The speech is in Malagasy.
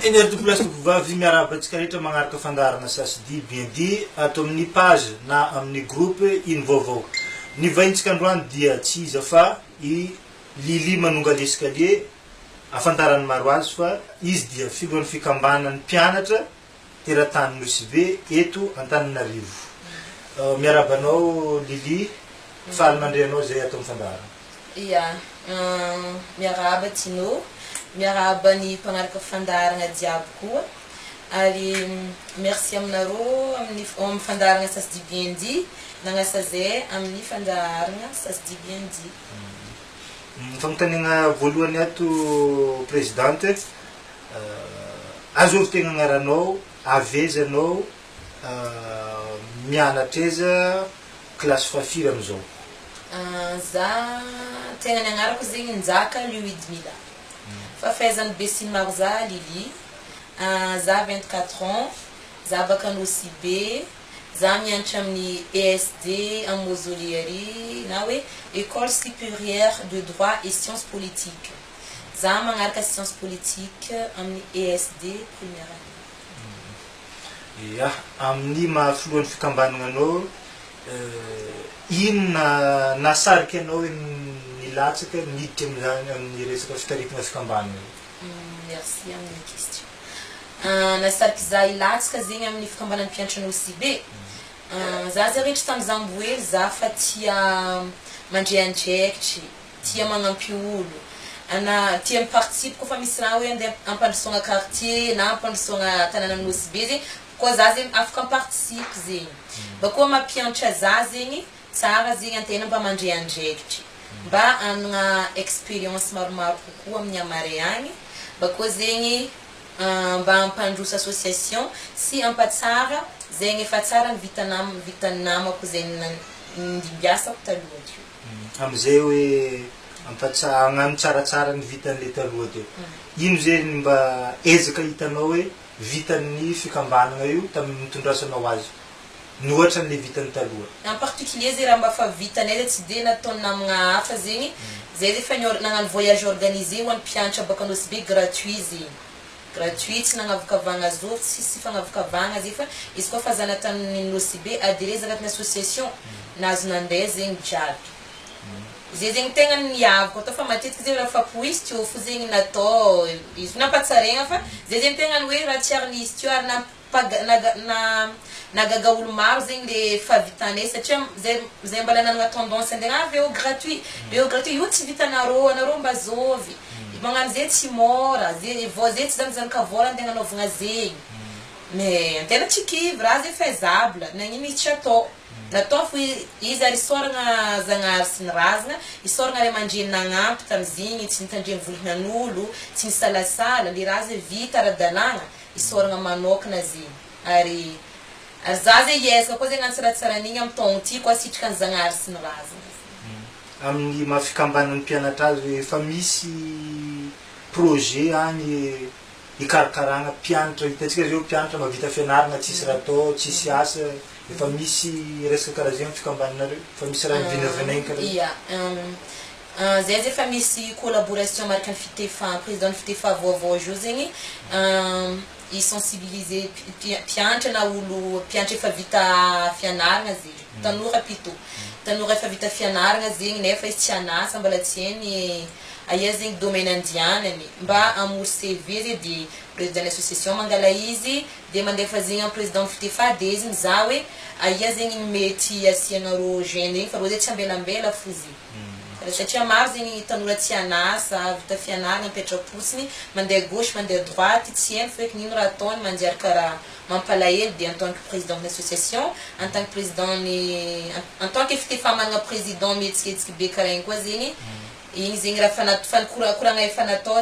Eny tompoko lahy sy tompoko vavy, miarahaba antsika rehetra magnaraka fandaharana Ça se dit bien dit ato amin'ny page na amin'ny groupe Ino Vaovao. Ny vahintsika androany dia tsy iza fa i Lily Manonga L'escalier, ahafantaran'ny maro azy fa izy dia filohan'ny fikambanan'ny mpianatra teratany Nosy Be eto Antananarivo. Miarahaba anao Lily, faly mandre anao izay ato amin'ny fandaharana. Ya, miarahaba Tino, miarahaba ny mpanaraka fandaharana jiaby koa, ary merci aminareo amin'ny ao amin'ny fandaharana Ça se dit bien dit, nagnasa zay amin'ny fandaharana Ça se dit bien dit. Ny fanontaniana voalohany ato Présidente, azovy tegna agnaranao, avy aiza anao, mianatra aiza, kilasy fahafiry amizao? Za, tegna ny agnarako zegny Njaka Luidmila, fa fahaizan'ny besinimaro za Lily, za 24 ans, za baka Nosy Be, za mianatra amin'ny ESD amin'ny Mausolée ary na hoe Ecole Supérieure de Droit et Sciences Politiques. Za magnaraka Sciences Politiques amin'ny ESD première année. Ya, amin'ny maha filohan'ny fikambanana anao, inona nahasarika anao nilatsaka niditra amin'izany amin'ny resaka fitarihana fikambanana io? Merci amin'ny question. Nahasariky za hilatsaka zegny amin'ny fikambanan'ny mpianatra Nosy Be, za zay rehetra tamin'ny za mbo hely za fa tia mandray andraikitry, tia magnampy olo, na tia mi-participe koa fa misy raha hoe andeha hampandrosoagna quartier na hampandrosoagna tanànan'i Nosy Be zegny koa za zegny afaka mi-participe zegny. Bakeo mampianatra za zegny tsara zegny antegna mba mandray andraikitry, mba hanagna experience maromaro kokoa amin'ny hamaray agny, bakeo zegny mba hampandroso association sy hampatsara zegny efa tsara ny vita nam- vitan'ny namako zay nan- nindimbiasako taloha teo. Amizay hoe hampatsa- hagnano tsaratsara ny vitan'le taloha teo. Ino zegny mba ezaka hitanao hoe vitan'ny fikambanana io tamin'ny nitondrasanao azy mihoatra an'le vitany taloha? En particulier zay raha mba fa vitanay zay tsy de nataon'ny namagna hafa zegny, zay zay efa nior- nagnano voyage organisé ho an'ny mpianatra baka Nosy Be gratuit zegny, gratuit tsy nagnavakavagna zo, tsisy fagnavakavagna zay fa izy koa fa zanatanin'i Nosy Be adheré zagnatin'ny association nahazo nandeha zegny jiaby. Zay zegny tegna niavaka tao fa matetiky zegny raha fapoisy teo fo zegny natao izy nampatsaraigna fa zay zegny tegna ny hoe raha tsy ary nisy teo ary nampaga- naga- na- nahagaga olo maro zegny le fahavitanay satria zay zay mbala nanagna tendance andeha ah VO gratuit, VO gratuit io tsy vitanareo, anareo mba zôvy, magnano zay tsy môra, zay vao zay tsy zanozanaka vôla andeha agnanaovagna zegny, mais antegna tsy kivy raha zay faisable nagnino izy tsy atao. Natao fo izy ary isaoragna Zagnahary sy ny razagna, isaoragna ray aman-dreny nagnampy tamizigny, tsy nitandregny volognan'olo, tsy nisalasala, le raha zay vita ara-dalàgna, isaoragna manôkagna zegny. Ary ary za zay hiezaka koa zegny hagnantsaratsara an'igny amy taogno ty koa sitraka ny Zagnahary sy ny razagna. Amin'ny maha fikambanan'ny mpianatra azy hoe efa misy projet agny hikarakaragna mpianatra, hitantsika zao mpianatra mahavita fianaragna tsisy raha atao, tsisy asa, efa misy resaka karaha zegny amin'ny fikambananareo? Efa misy raha vinavinaigny karaha zegny? Ia, zay zay efa misy collaboration miaraka amin'ny Fitefa, président ny Fitefa vaovao zao zegny hi-sensibiliser mpianatra na olo mpianatra efa vita fianaragna zegny, tanora plutôt, tanora efa vita fianaragna zegny nefa izy tsy an'asa mbola tsy hainy aia zegny domaine andianany mba hamory CV zay de président ny association mangala izy de mandefa zegny am président ny Fitefa de izy mizaha hoe aia zegny ny mety asiagna rô jeune regny fa rô zay tsy ambelambela fo zegny satria maro zegny tanora tsy an'asa vita fianaragna mipetra-potsiny mandeha gauche mandeha droite tsy hainy feky n'ino raha ataony manjary karaha mampalahelo de en tant que président ny association en tant que président ny en tant que Fitefa managna président mihetsiketsiky be karaha igny koa zegny igny zegny raha fa fa nikorakoragna efa natao.